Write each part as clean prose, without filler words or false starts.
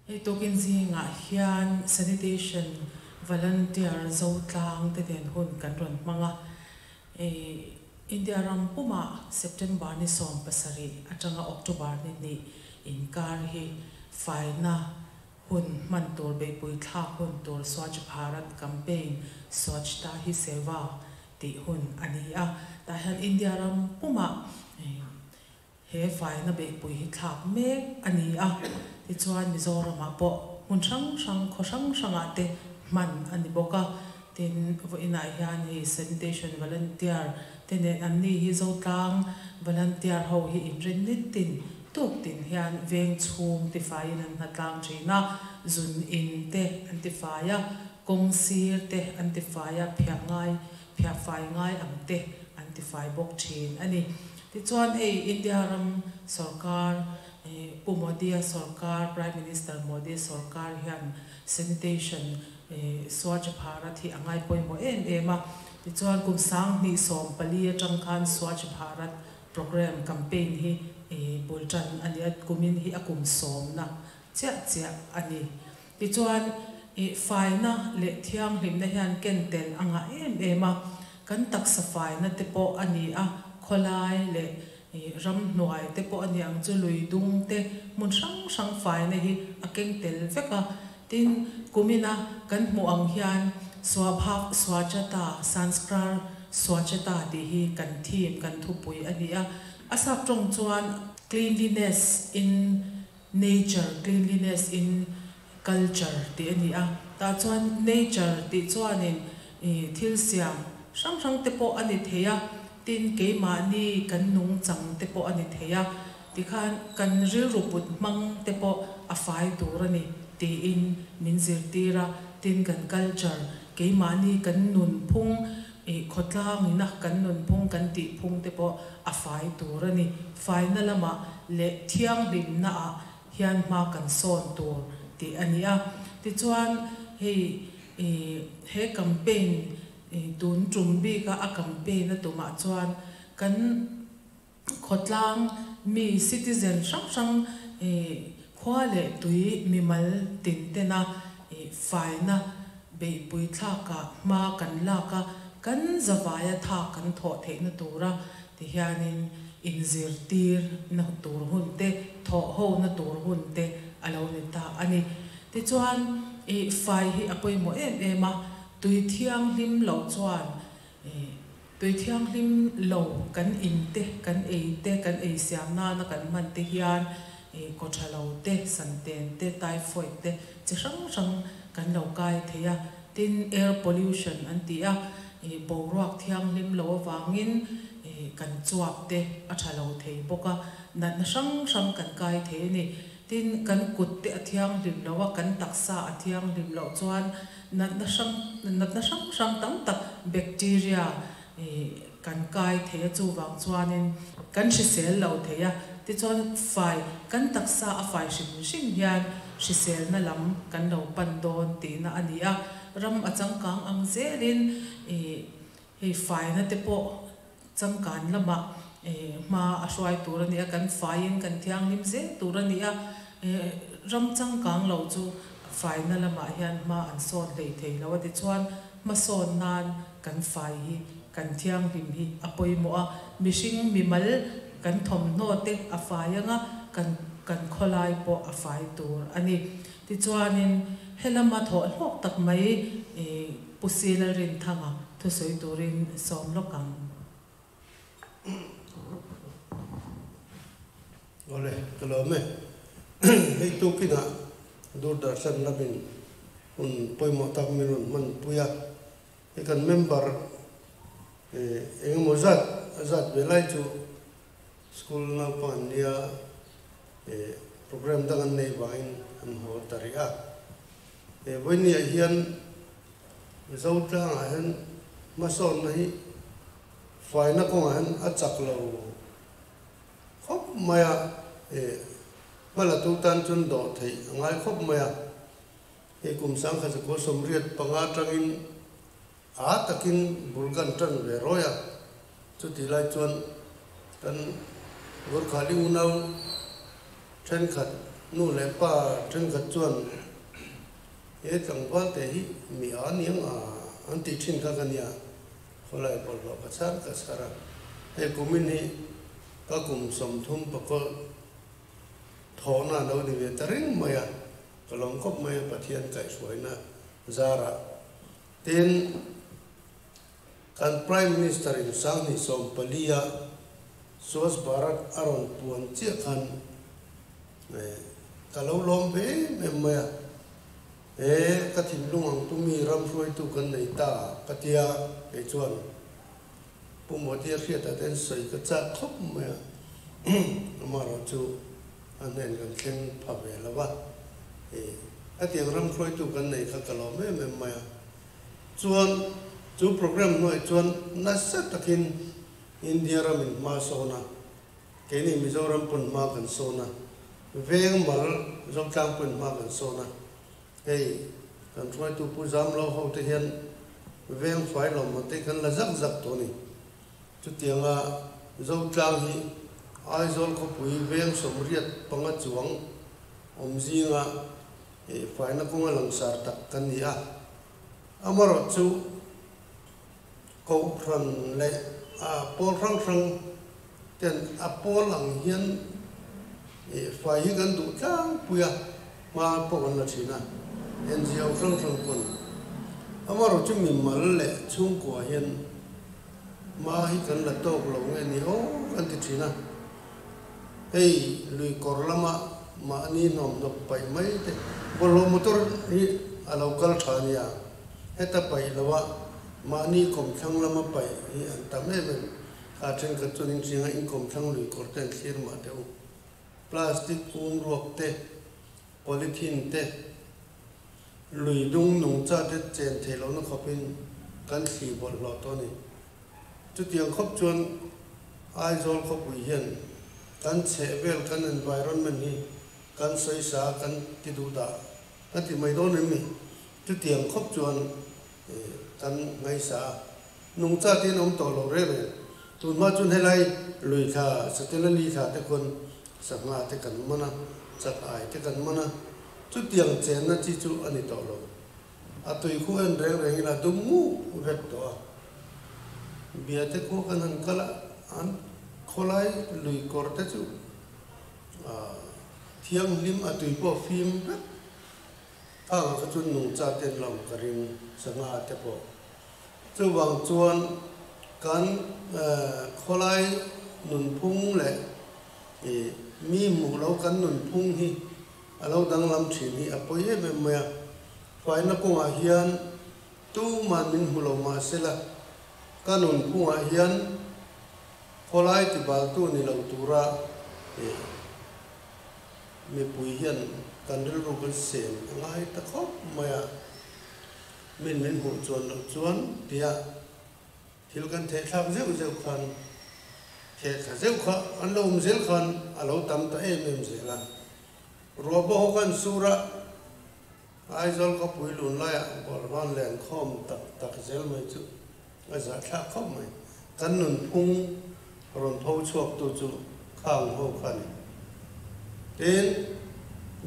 Hei tukin zingah hian Sanitation Volunteer Zotlang te nen hun kan rawn hmang a. India ram pumah September ni 17 atanga October ni hnih inkar hi faina hun hman tur beihpui thlak hun tur Swachh Bharat Campaign, Swachhta Hi Seva tih hun a ni a. Tah hian India ram pumah He faina beihpui hi thlak mek a ni a, tichuan Mizoramah pawh hmun hrang hrang, khaw hrang hrangah te hman a ni bawk a. Tin, vawiinah hian hei Sanitation Volunteer te nen an ni hi Zotlang Volunteer ho hi inrin nitin tuk tin hian veng chhung tifaiin an hnatlang thin a, zun in te an tifai a, kawng sir te an tifai a, phiah ngai phiah fai ngai ang te an tifai bawk thin a ni. Tichuan hei India ram sorkar, Pu Modi-a sorkar, Prime Minister Modi sorkar hian sanitation Swachh Bharat hi a ngai pawimawh em em a. Tichuan kum 2014 atang khan Swachh Bharat programme campaign hi bul tan a ni a, kumin hi a kum sawmna chiah chiah a ni. Tichuan faina leh thianghlimna hian ken tel a ngah em em a, kan taksa faina te pawh a ni a, khawlai leh ramhnuai te pawh a ni ang chu, lui dung te, hmun hrang hrang faina hi a keng tel vek a. Tin, kumina kan hmuh ang hian Swabhav Swachhata Sanskar Swachhata tih hi kan theme, kan thupui a ni a. A sap tawng chuan cleanliness in Nature, cleanliness in culture tih a ni a, tah chuan nature tih chuanin ih thil siam hrang hrang te pawh a ni thei a, tin keimahni kan nungchang te pawh a ni thei a, tikhan kan rilru put hmang te pawh a fai tur a ni tiin min zirtir a, tin kan culture keimahni kan nunphung ih khawtlangina kan nunphung kan tihphung te pawh a fai tur a ni. Faina lamah leh thianghlimnaah hian hma kan sawn tur tih a ni a. Tichuan, hei he campaign tun tum bika a campaign a tumah chuan kan khawtlang mi citizen hrang hrang khua leh tui mimal tin tena faina beihpui thlakah hma kan lak a, kan zavaia thak kan thawh theihna tura Tihianin inzirtir na tur hun te, thawh ho na tur hun te a lo ni ta a ni. Tichuan, i fai hi a pawimawh em em a, tui thianghlim loh chuan tui thianghlim lo kan in te, kan ei te, kan ei siam nana kan hman te hian kaw tha lo te, santen te, typhoid te chi hrang hrang kan lo kai thei a. Tin, air pollution an ti a, boruak thianghlim lo avangin kan chuap te a tha lo thei bawk a, natna hrang hrang kan kai thei a ni. Tin, kan kut te a thianghlim lo a, kan taksa a thianghlim loh chuan natna hrang natna hrang hrang tam tak bacteria kan kai thei a, chuvang chuanin kan hrisel lo thei a, tichuan fai kan taksa a fai hrim hrim hian hriselna lam kan lo pan dawn tihna a ni a, ram a changkang ang zelin ih hei faina te pawh changkan lamah ih hma a hruai tur a ni a, kan faiin kan thianghlim zel tur a ni a, ih ram changkang lo chu faina lamah hian hma an sawn hlei thei lo a, tichuan hmasawn nan Kan fai hi, kan thianghlim hi a pawimawh a, mihring mimal kan thawmhnaw te a fai ang a, kan kan khawlai pawh a fai tur a ni. Tichuanin helama thawh hlawk tak mai Pu Sila Rinthanga thusawi turin sawm lawk ang. Awle, ka lawm e. Hei tukinah Doordarshan lamin hun pawimawh tak min rawn hmanpui a. Hei kan member eng emaw zat a zat ve lai chu school naupang an nia program dang an nei vangin an haw ta rih a. Vawinia hian Mizo tlangah hian hmasawnna hi faina kawngah hian a chak lo khawp mai a, hma la tu tan chuan dawh theih a ngai khawp mai a. Hei kum 1985 atangin a takin bul kan tan ve rawi a, chutih lai chuan kan Gorkhali unau thenkhat Nu leh pa thenkhat chuan he tlangval te hi mi a niang a an tih thin kha ka nia, khawlai bawlhhlawh ka chhar ka chhar a, hei kumin hi ka kum 30 pakawlh thawhna a lo ni ve ta reng mai a, ka lawm khawp mai a Pathian kaihhruaina zarah. Tin, kan Prime Minister in 2014 a Swachh Bharat a rawn puan chiah khan ka lo lawm ve em em mai a, he ka thinlung ang tumi ram hruaitu kan nei ta ka tia kei chuan Pu Modi a hriatah te an sawi ka chak khawp mai a, amaherawhchu a hnen kan thleng pha ve lo va, hetiang ram hruaitu kan nei kha ka lawm em em mai a. Chuan chu program hnuaiah chuan nasa takin India ramin hma a sawn a, keini Mizoram pawn hma kan sawn a, veng mal Zotlang pawn hma kan sawn a, hei kan hruaitu Pu Zamlo ho te hian veng fai lawmman te kan la zak zak tawh a ni. Chutianga Zotlang hi Aizawl khawpui veng 85 chuang awm zinga Ih faina kawnga langsar tak kan ni a, amarawh chu Kohhran leh a pawl hrang hrang ten a pawl ang hian ih fai hi kan duh tlangpui a, hma pawh kan la thin a, NGO hrang hrang pawn. Amarawh chu mimal leh chhungkua hian hma hi kan la tawk lo nge ni aw kan ti thin a. Hei lui kawr lama mahni hnawmhnawk paih mai te bawlhhlawh motor hi a lo kal tha nia, heta paih loa mahni kawmthlang lama paih hi an tam em em. Kha thenkhat chuan inhrianga in kawmthlang lui kawr te an thlir mah teh u. Plastic um ruak te, polythene te, lui dung nungcha te chen theih lohna khawpin kan thli bawlhhlawh tawh a ni. Chutiang khawp chuan Aizawl khawpui hian kan chhehvel kan environment hi kan sawisa kan ti duh dah ka ti mai dawn em ni? Chutiang khawp chuan kan ngaisa a, nungcha te in awm tawh lo reng reng. Tunhma chuan helai lui thla, satel a li thla te khuan sangha te kan man a, chak ai te kan man a, chutiang chenna chi chu a ni tawh lo. A tui khu en reng reng ila dum ngu vek tawh a. Biate khua kan han kal a, an khawlai lui kawr te chu thianghlim a tui pawh fim vek. Khang kha chu nungcha ten lo ka ring sangha te pawh. Chuvang chuan kan khawlai nunphung leh mi hmuh lo kan nunphung hi A lo danglam thin hi a pawi em em mai a, faina kawngah hian tuman min hmu lo mah sela, ka nun phungah hian khawlai tibaltu ni lo tura mipui hian kan rilru kan sem a ngai ta khawp mai a, min min hmuh chuan loh chuan tia Thil kan theh thlak zeuh zeuh khan theh thla zeuh kha an lo awm zel khan a lo tam ta em em zel a. Ruah pawh ho khan sur a, Aizawl khawpui lun laiah bawlhvan len khawm tak tak zel mai chu a zahthlak khawp mai. Kan nunphung rawn pho chhuaktu chu khang ho kha a ni. Tin,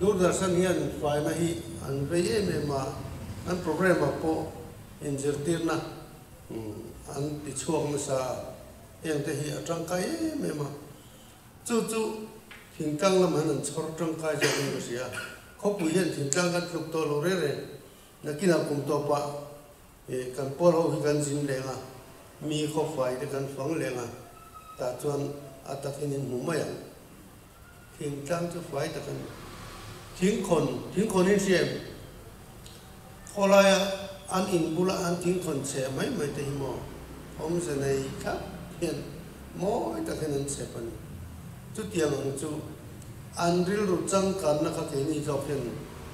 Doordarshan hian faina hi an vei em em a, an programme-ah pawh inzirtirna An ti chhuak nasa a, heng te hi a tangkai em em a, chu chu thingtlang lamah hian an chhawr tangkai zawk in ka hria. Khawpui hian thingtlang kan tluk tawh lo reng reng, nakinah kum tawpah ih kan pawl ho hi kan zin leng a, mi khawfai te kan fang leng a, tah chuan a takin in hmu mai ang. Thingtlang chu fai tak a ni. Thingkhawn, thingkhawn in hria em? Khawlaia an in bula an thingkhawn chhe mai mai te hi maw awmze nei thlap hian mawi tak hian an chhep a ni. Chutiang ang chu an rilru changkanna kha keini zawk hian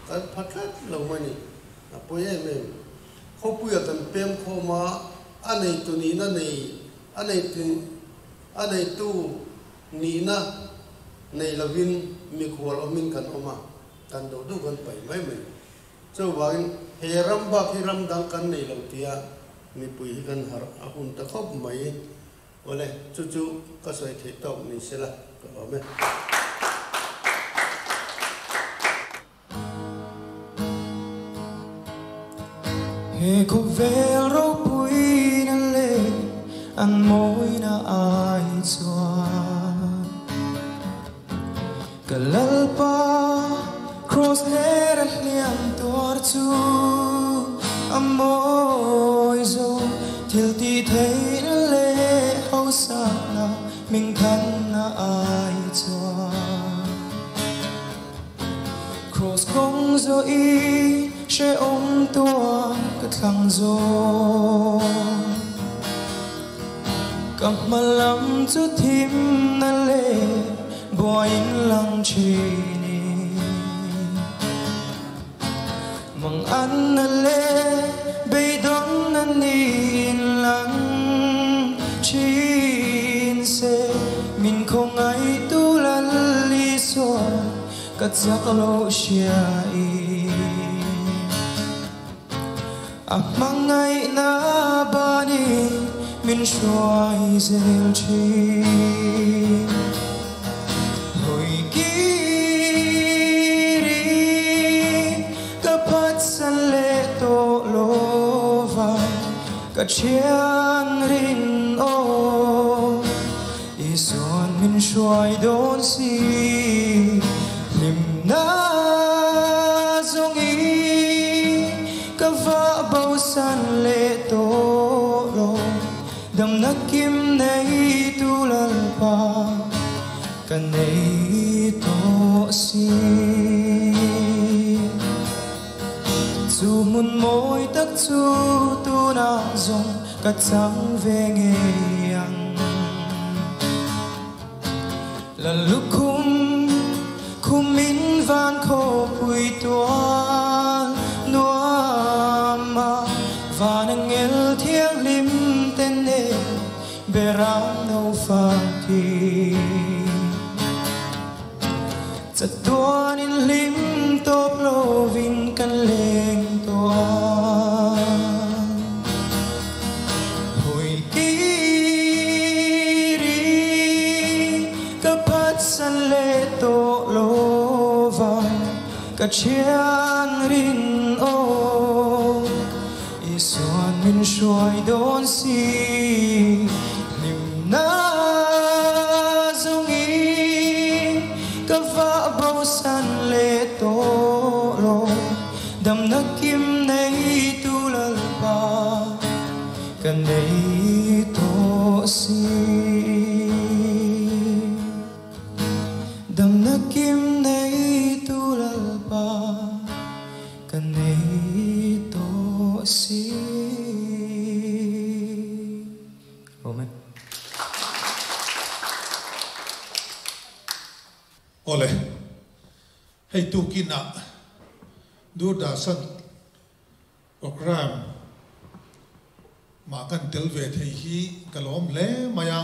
kan pha tlat lo mai ni. A pawi em em. Khawpuia kan pem khawm a, a neitu nihna nei, a neitu, a neitu Nihna nei lovin mikhual awmin kan awm a, kan duh duh kan paih mai mai. Chuvangin he ram bak hi ram dang kan nei lo tia mipui hi kan harh a hun ta khawp mai. Awle, chu chu ka sawi theih tawk ni sela ka lawm e. He khawvel ropuina leh an mawina ai chuan ka Lalpa Kraws ler a hliam tuar chu a mawi zo. Thil tih theihna leh hausakna hmingthanna ai chuan Kraws kawng zawh i hrehawm tuar ka thlang zawk. Ka hma lam chu thimna leh buaiin lang thin i mang anna leh beidawnna niin lang thin se. Min khawngaihtu Lal Isua ka chak loh hria i a hmangaihna banin min hruai zel thin. Hawi kiri ka phatsan leh tawh lova ka thian rin aw. Isuan min hruai dawn si, hlimna zawngin ka vah bosan leh tawh lo. Damna kim nei tu Lalpa ka nei tawh si. Chu hmun mawi tak chu tunah zawng ka chang ve ngei ang. La lukhum khumin van khawpui tual nuam a, van angel thianghlim te nen beram no fak hi. Chatuanin hlim tawp lovin kan leng tawh a. Hawi kiri ka phatsan leh tawh lova ka thian rin aw. Isuan min hruai dawn si hlimna zawngin ka vah bosan leh tawh lo. Damna kim nei tu Lalpa ka nei tawh si. Damna kim nei tu Lalpa ka nei tawh si. Amen. Awle, hei tukinah Doordarshan programme mah kan tel ve thei hi ka lawm hle mai a,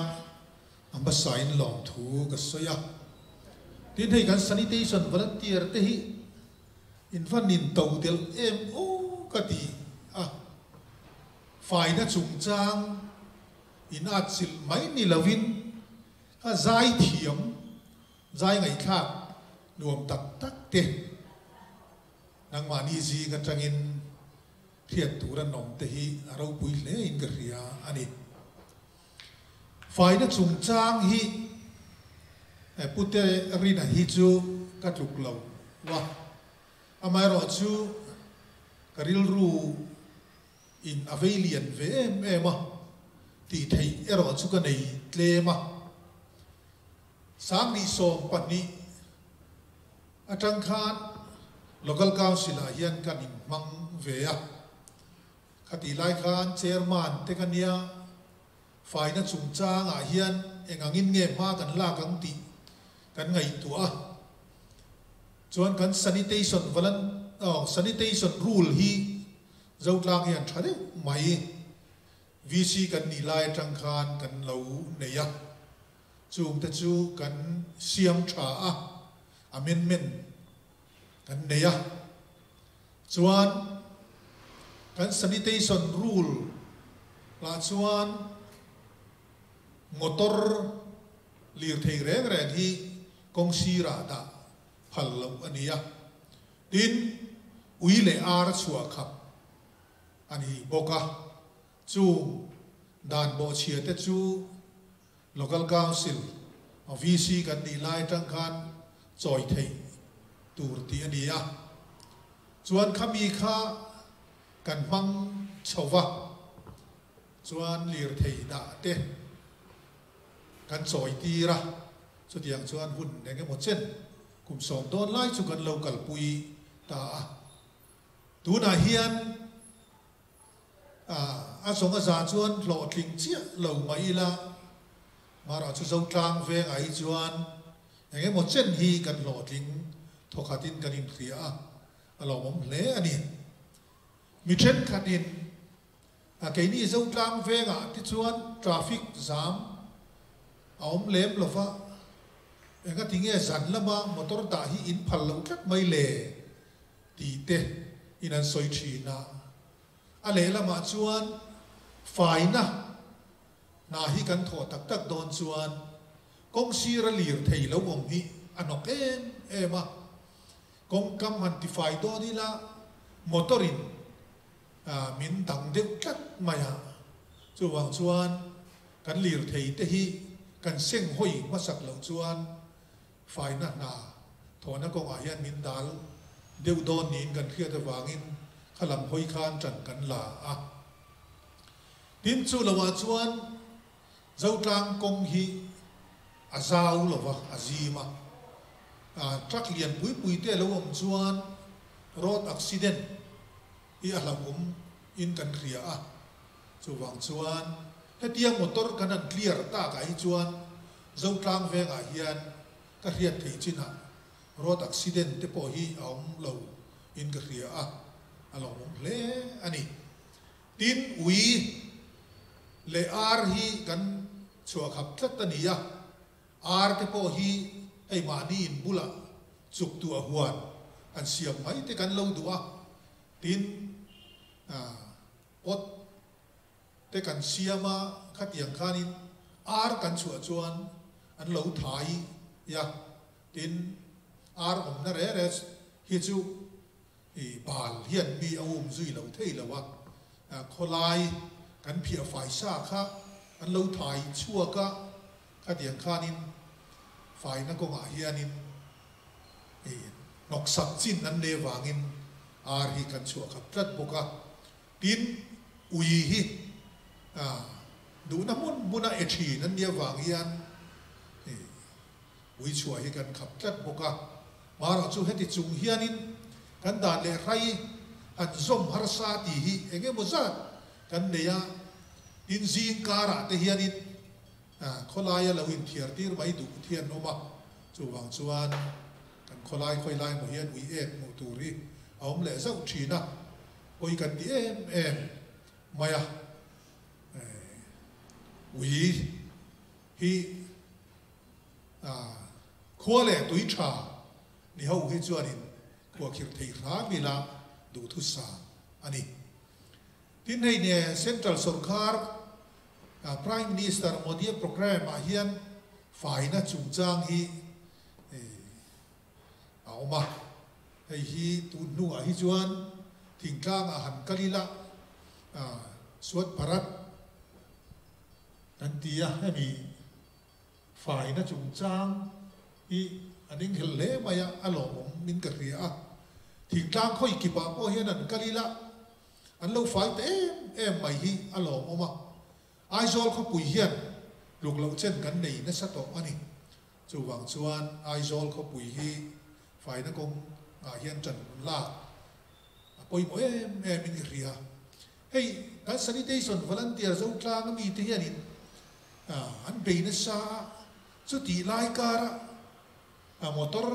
a hmasain lawmthu ka sawi a. Tin, hei kan sanitation volunteer te hi in va nin to delh em aw ka ti a, faina chungchang in atchilh mai ni lovin ka zai thiam, zai ngaihthlak nuam tak tak te nangmahni zing atangin hriat tur an awm te hi a ropui hle in ka hria a ni. Faina chungchang hi Pute Rina hi chu ka tluk lo va, amaherawhchu ka rilru in a vei lian ve em em a, tih theih erawh chu ka nei tlem a. 2012 atang khan Local Council ah hian kan inhmang ve a, khatih lai khan Chairman te ka nia, faina chungchangah hian eng angin nge hma kan lak ang tih kan ngaihtuah a. Chuan kan sanitation sanitation rule hi Zotlang hian tha deuh mai VC kan nih lai atang khan kan lo nei a, chungte chu kan siam tha a, amendment kan nei a. Chuan kan sanitation rule lah chuan motor lirthei reng reng hi kawng sirah dah phal loh a ni a. Tin, ui leh ar chhuah khap. a ni bawk a. Chung dan bawhchhia te chu Local Council VC kan nih lai atang khan chawi theih tur tih a ni a. Chuan khami kha kan hmang chho va, chuan lirthei dah te kan chawi tir a, chutiang chuan hun eng emaw chen kum sawm dawn lai chu kan lo kalpui ta a. Tunah hian a zawng a za chuan hlawhtling chiah lo mah ila, Mara chu Zotlang vengah hi chuan eng emaw chen hi kan hlawhtling thawkhatin kan inhria a, a lawmawm hle a ni. Mi thenkhatin a keini Zotlang vengah te chuan traffic zam a awm lem lo va, engatinge zan lama motor dah hi in phal loh tlat mai le tih te in an sawi thin a. A lehlamah chuan faina hna hi kan thawh tak tak dawn chuan kawng sira lir thei lo awm hi a hnawk em em a. Kawngkam han tifai dawn ila motor in min dang deuh tlat mai a, chuvang chuan kan lirthei te hi kan seng hawi hmasak loh chuan faina hna thawhna kawngah hian min dal deuh dawn niin kan hriat avangin kha lam hawi khan ṭan kan la a. Tin, chu lohah chuan Zotlang kawng hi a zau lo va, a zim a. Truck lian pui pui te lo awm chuan road accident hi a hlauhawm in kan hria a. Chuvang chuan hetia motor kan han clear tak ah hi chuan Zotlang vengah hian ka hriat theih chinah road accident te pawh hi a awm lo in ka hria a, a lawmawm hle a ni. Tin, ui leh ar hi kan chhuah khap tlat a ni a, ar te pawh hi hei mahni in bulah chuk tuah huan an siam mai te kan lo duh a, tin, pot te kan siam a, khatiang khanin ar kan chhuah chuan an lo thai a, tin, ar awmna re re hi chu I bal hian mi a um zui lo thei lo a, khawlai kan phiah fai sa kha an lo thai chhuak a, khatiang khanin faina kawngah hianin i hnawksak chin an nei avangin ar hi kan chhuah khat tlat bawk a. Tin, ui hi duhna hmun hmuna e thin an nih avang hian i Ui chhuah hi kan khap tlat bawk a, marawh chu heti chung hianin kan dan leh hrai han zawm harsa tih hi eng emaw zat kan nei a, tin zing karah te hianin khawlaia lo inthiar tir mai duh thi an awm a, chuvang chuan kan khawlai khawilai maw hian ui ek hmuh tur hi a awm leh zauh thin a, pawi kan ti em em mai a, ui hi. Khua leh tui tha ni ho hi chuanin khuakhirh thei hram ila duhthusam a ni. Tin hei ne Central sorkar Prime Minister Modi-a programme ah hian faina chungchang hi a awm a. Hei hi tun hnuah hi chuan thingtlangah han kal ila Swachh Bharat kan ti a, hemi Faina chungchang hi an inghel hle mai a, a lawmawm min ka hria a. Thingtlang khawi kipah pawh hian an kal ila, an lo fai ta em em mai hi a lawmawm a. Aizawl khawpui hian tluk loh chen kan nei nasa tawh a ni. Chuvang chuan Aizawl khawpui hi faina kawng ah hian ṭan lak a pawimawh em em in ka hria. Hei kan sanitation volunteer Zotlang ami te hianin an bei nasa a, chutih lai kara motor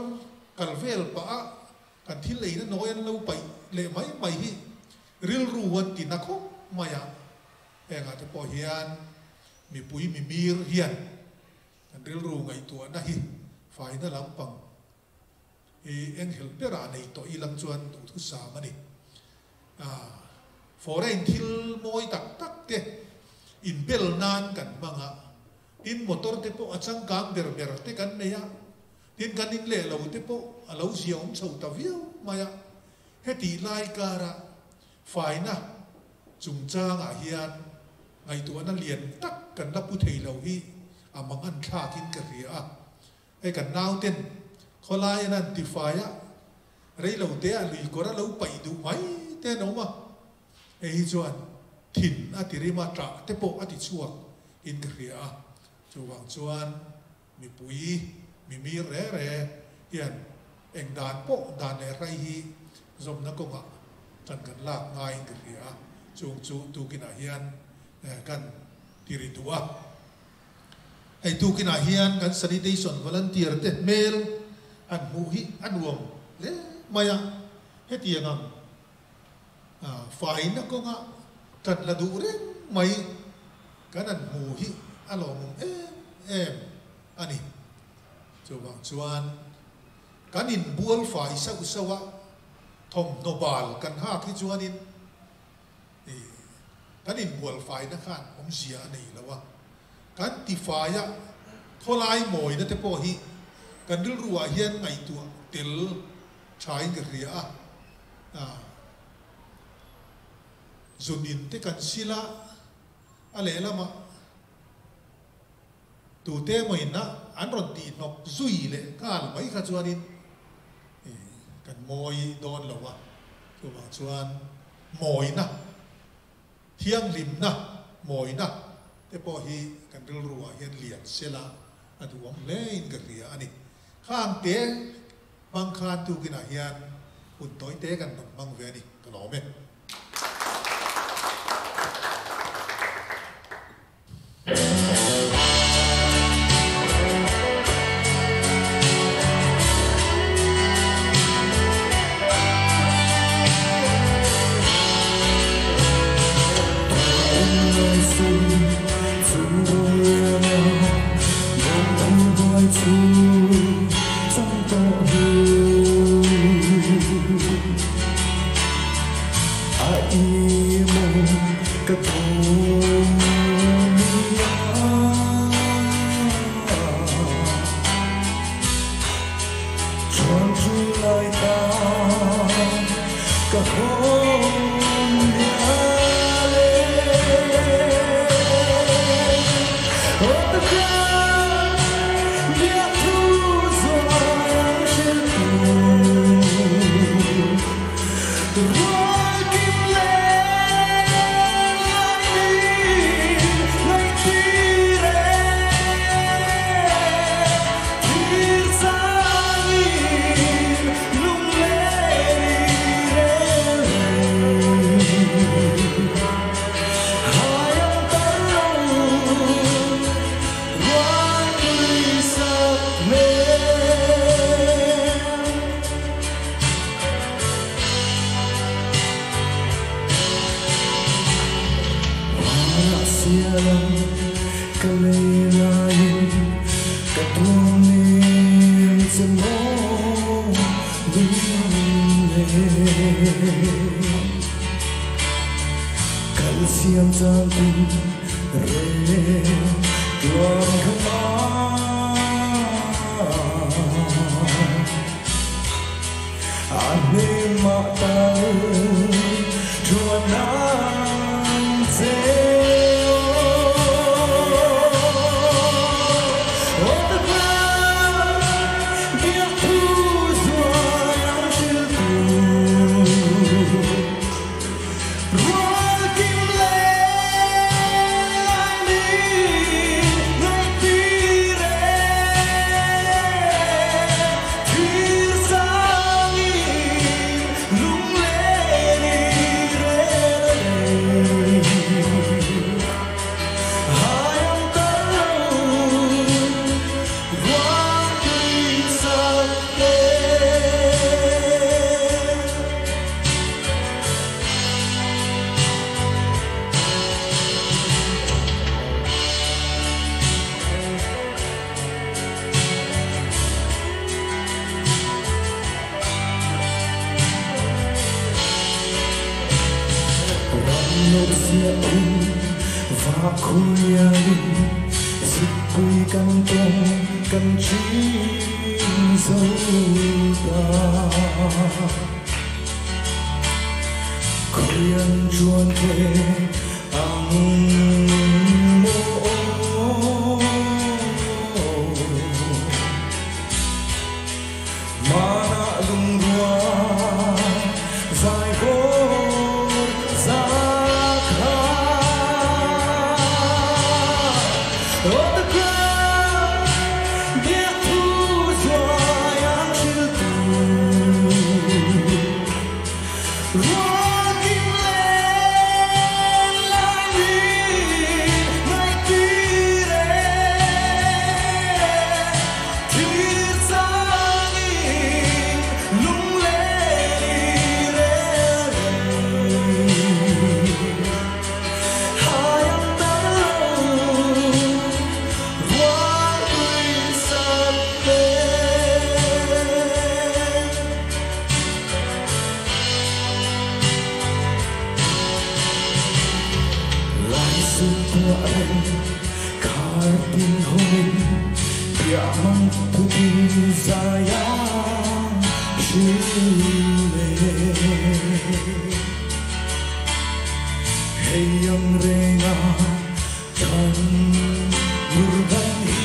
kal vel pah a kan thil eina nawi an lo paih leh mai mai hi rilru an ti na khawp mai a, hengah te pawh hian mipui mimir hian kan rilru ngaihtuahna hi faina lampang I enghelh berah nei tawh i lang chuan duhthusam a ni. Foreign thil mawi tak tak te inbel nan kan hmang a, tin motor te pawh a changkang ber ber te kan nei a, tin kan in leh lo te pawh a lo ziaawm chho ta viau mai a. Hetih lai kara faina chungchangah hian ngaihtuahna lian tak kan la pu thei lo hi a mangan thlakin ka hria a. Hei kan nauten khawlai an han tifai a, rei lo te ah lui kawr a lo paih duh mai te an awm a. Hei hi chuan thin a ti rim a, ṭah te pawh a ti chhuak in ka hria a. Chuvang chuan mipui mimir re re hian eng dan pawh dan leh rai hi zawmna kawngah ṭan kan lak ngaiin ka hria a. Chung chu tukinah hian kan ti ri duh a. Hei tukinah hian kan sanitation volunteer te hmel han hmuh hi a nuam hle mai a, hetiang ang faina kawnga ṭan la duh reng mai kan han hmu hi a lawmawm em em a ni. Chuvang chuan kan inbual fai sauh sauh a, thawmhnaw bal kan hak hi chuanin Kan inbualfaina khan awmzia a nei lo a, kan tifaia khawlai mawina te pawh hi kan rilruah hian ngaihtuah tel thain ka hria a, zunin te kan sil a, a lehlamah tute emaw-in an rawn tihhnawk zui leh nghal mai kha chuanin kan mawi dawn lo a, chuvang chuan mawina, thianghlimna, mawina te pawh hi kan rilruah hian lian sela a duhawm hlein ka hria a ni. Khang te hmang khan tukinah hian hun tawi te kan rawn hmang ve a ni, ka lawm e. Khawian chuan ve ang maw Hmanah lungrua zai bawr za kha Aw the ground biak thu zuai ang hril tu Ruakim len lai min ngaihtir e Thlir changin lunglen i rel reng Hai ang tar lo rualpui sat hle. Lai su tuah reng khar tin hawin piah mang thutin zai a hril e. Hei ang renga kan ngur dan hi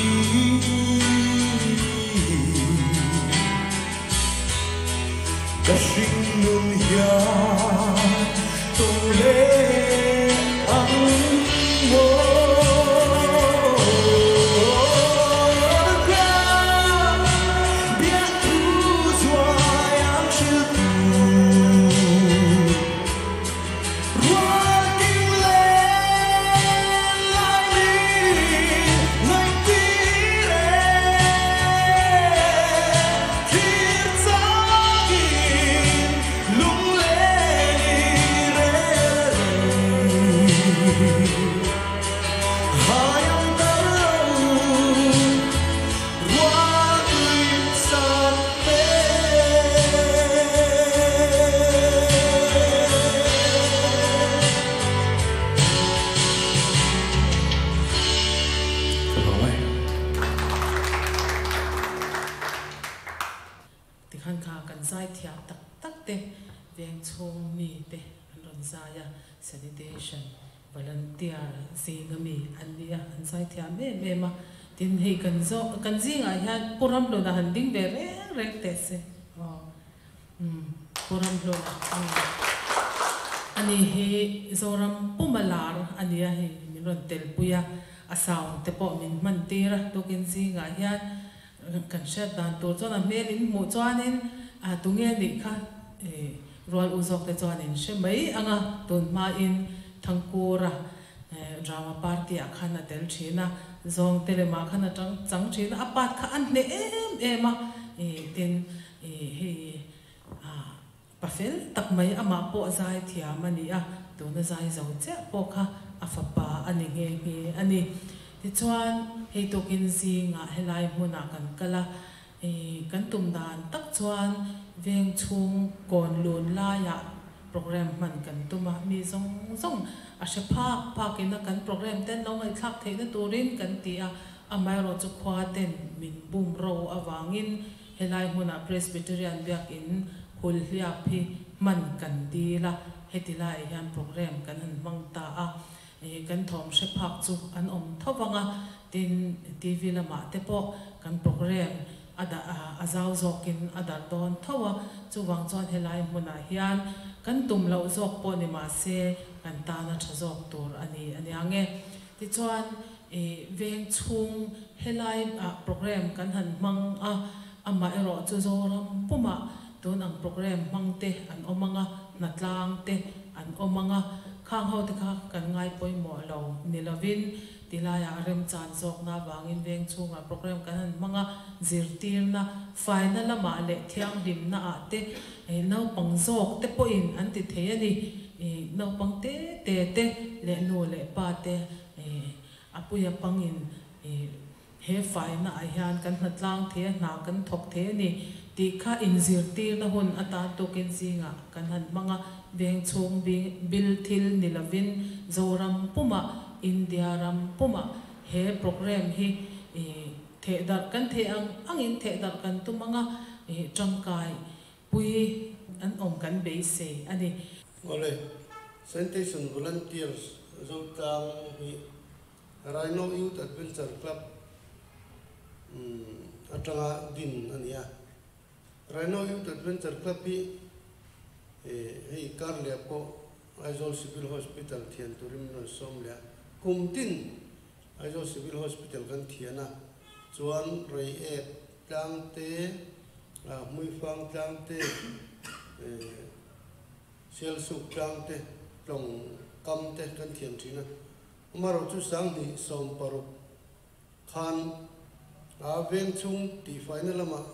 Ka hringnun hian tu leh ang maw. Biak thu zuai ang hril tu Ruakim len lai min ngaihtir e Thlir changin lunglen i rel reng Hai ang tar lo rualpui sat hle. Ka lawm e. Tikhan kha kan zai thiam tak tak te veng chhung mi te an rawn zai a, sanitation volunteer zinga mi an ni a, an zai thiam em em a. Tin hei kan zawh kan zingah hian Pu Ramhluna han ding ve reng reng teh se aw umm Pu Ramhluna umm ani hi Zoram puma lar a ni a, hei min rawn telpui a, a sound te pawh min hman tir a, tukin zingah hian Kan hriat dan tur chuan a hmel in hmuh chuanin a tunge nih kha rual u zawk te chuan in hre mai ang a, tun hmain Thangkura drama party ah khan a tel thin a, zawng te lemah khan a tang chang thin a, a part kha a hneh em em a, tin hei Pa fel tak mai amah pawh zai thiam a ni a, tuna zai zo chiah pawh kha a fapa a ni nghe nghe a ni. Tichuan, hei tukin zingah helai hmunah kan kal a, kan tum dan tak chuan veng chhung kawn lun laiah program hman kan tum a, mi zawng zawng a hre phak phakin a kan program ten lo ngaihthlak theihna turin kan ti a, amaherawhchu khua ten min bum ro avangin Helai hmunah Presbyterian Biakin Hulhliap hi hman kan dil a, heti laiah hian program kan han hmang ta a, kan thawm hre phak chu an awm tho vang a, tin TV lamah te pawh kan program a dah a zau zawkin a darh dawn tho a, chuvang chuan helai hmunah hian kan tum loh zawk pawh ni mah se kan tana tha zawk tur a ni a nia nge. Tichuan I veng chhung helai ah program kan han hmang a, amah erawh chu Zoram pumah tun ang program hmang te an awm ang a, hnatlang te an awm ang a, khang ho te kha kan ngai pawimawh lo ni lovin tilaiah remchan zawkna avangin veng chhungah program kan han hmang a, zirtirna, faina lamah leh thianghlimna ah te naupang zawk te pawhin an ti thei a ni. Naupang te te te leh nu leh pa te A puia pangin he faina ah hian kan hnatlang thei a, hna kan thawk thei a ni tih kha inzirtirna hun atan tukin zingah kan han hmang a, veng chhung bil thil ni lovin Zoram pumah, India ram pumah he program hi thehdarh kan thei ang angin thehdarh kan tum ang a, tangkai pui an awm kan beisei a ni. Awle. Sanitation Volunteers Zotlang hi Rhino Youth Adventure Club atanga din a ni a. Rhino Youth Adventure Club hi hei karleh pawh Aizawl Civil Hospital thian turin min rawn sawm leh a. Kum tin Aizawl Civil Hospital kan thian a, chuan Reiek tlang te, Hmuifang tlang te, Sialsuk tlang te, Tlawng kam te kan thiam thin a. Amaherawhchu chu 2016 khan a veng chhung tihfaina lamah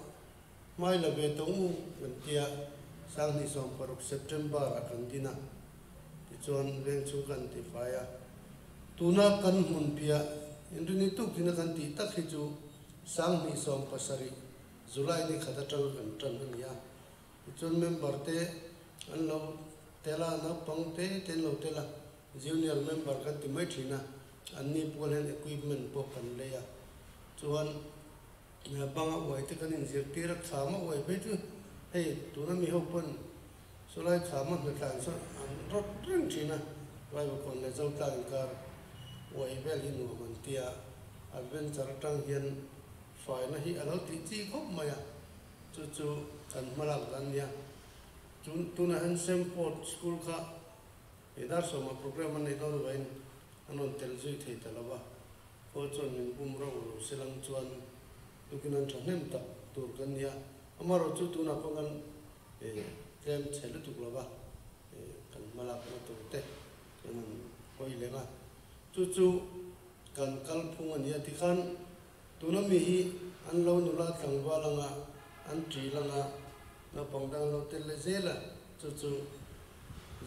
hmai la ve tawng u kan tia 2016 September ah kan din a, tichuan veng chhung kan tihfai a. Tuna kan hmun piah inrini tuk tina kan tih tak hi chu 2017 July ni khat atanga kan tan a ni a. Tichuan member te an lo tel a, naupang te te an lo tel a, junior member kan ti mai thin a, anni pual hian equipment pawh kan lei a. Chuan banga uai te kan inzirtir a, khama uai phei chu hei tuna mi ho pawn sawlai khama hnatlan sawn an rawt reng thin a, Vaivakawn leh Zotlang inkar uai vel hi nuam an ti a, adventure atang hian faina hi a lo tih chi khawp mai a. Chu chu kan hmalak dan nia. Chun tunah hian Semport School kha he dar sawma program an neih dawn avangin an rawn tel zui thei ta lo va, khaw chuan min bum rauh lo se lang chuan tukin an thahnem tak tur kan nia. Amaherawhchu chu tunah pawh kan tlem chhe lutuk lo va, kan hmalakna tur te kan han hawi leng a. Chu chu kan kalphung a nia tikhan Tuna mi hi an lo nula tlangval anga an ṭil anga naupang dang lo tel leh zel a, chu chu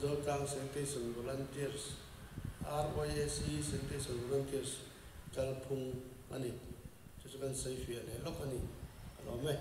Zotlang Sanitation Volunteers, RYSE Sanitation Volunteers kalphung a ni. Chu chu kan sawi fiah leh lawk a ni. Ka lawm e.